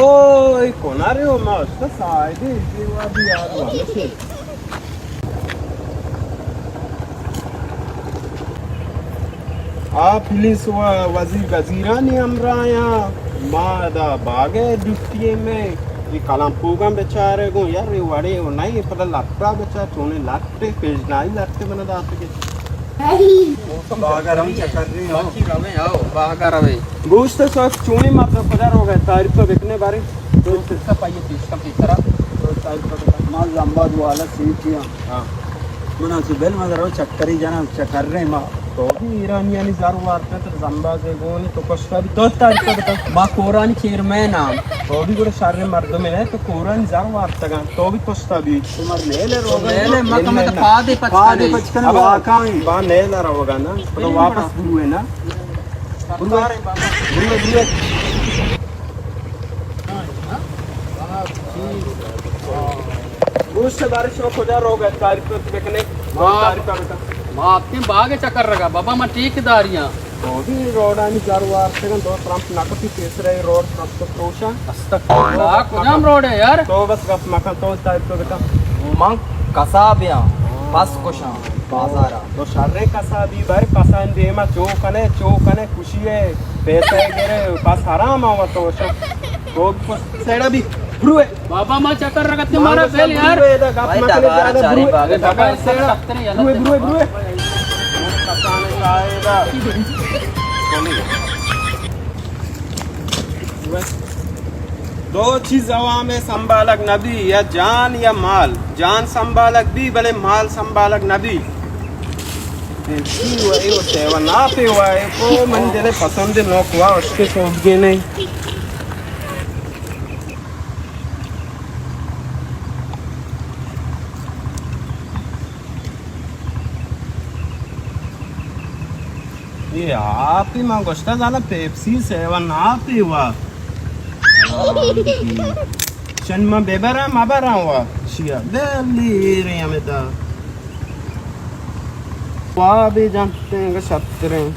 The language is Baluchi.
اوئے کنارے، او ما است ساعدے دیوا بیار وا. آ پولیس و وزیر وزیرانی ہمراہ آں. ما ادا باگ ءِ ڈیوٹی ءَ مئے اے کلام پوگاں بچارے گوں یار، اے وڑے و نئیں، پدا لپٹا بچار، چونیں لپٹے، پیژنائی لپٹے منا داتگے. باگا رویں چکر ریں، آؤ. باگا رویں، آؤ، باگا رویں. گوشت سوک چونیں مردم کجا روگ ءَ، تعریف تو بکنے بارے. تو سسا پائیے پیش کم پیش کرا. تو تعریف تو بکن. ما زمباد والا سیٹھی آں. ہاں. منا چہ بل ما درو چکری جناں، چکر ریں ما. تو بھی ایرانیانی زر وارتہ، تو زمبازے گونی، تو کشتا بھی، تو تعریف تو بکن. ما کورانی چیئرمین آں. تو بھی گڑا شر مردمے نہ، تو کورانی زر وارتگاں، تو بھی کشتا بھی. تو مر نیل روگا نیل نا. مکم تو پادے پچ پادے کنے. پچ کنے ابا، واقعی. با نیل روگا نا، تو واپس بروے نا. بروے. بروے، بروے. گوشت بارے شما کجا روگ ءَ، تعریف تو بکنے؟ ما تعریف تو بکن. ما آتکیں باغ چکر رگا، بابا ما ٹھیک داریاں. تو بھی روڈانی زر وارتگن، دو ترمپ نکتی پیسرے روڈ ترمپ تو پروشا. استغفراللہ، کجام روڈ ہے یار؟ تو بس گپ مکن، تو تعریف تو بکن. من قصابیاں، پس کشاں بازارا. تو شریں قصابی بر، پسان دیما چو کنے، چو کنے، کشی ہے، پیسے گرے، پس حرام آوا تو شا. تو سیڑا بھی بروے. بابا ما چکر رگت کے مارا پہلے یار. بروے دا گپ مکنے زیادہ بروے. بابا سیڑا. بروے، بروے، بروے. دو چیز عوام ءِ سنبھالگ نہ بی، یا جان یا مال. جان سنبھالگ بی، بلے مال سنبھالگ نہ بی. اے چی و اے و سیون آپ ءِ و اے کو من دل پسند نوک وا اشکے سوبگے نہیں. اے آپی من گوشتا زانا پیپسی سیون آپی وا. شن من ببرا مبرا وا. شیا دلی ایرے ہمیں دا. وابی جانتے ہیں شتریں.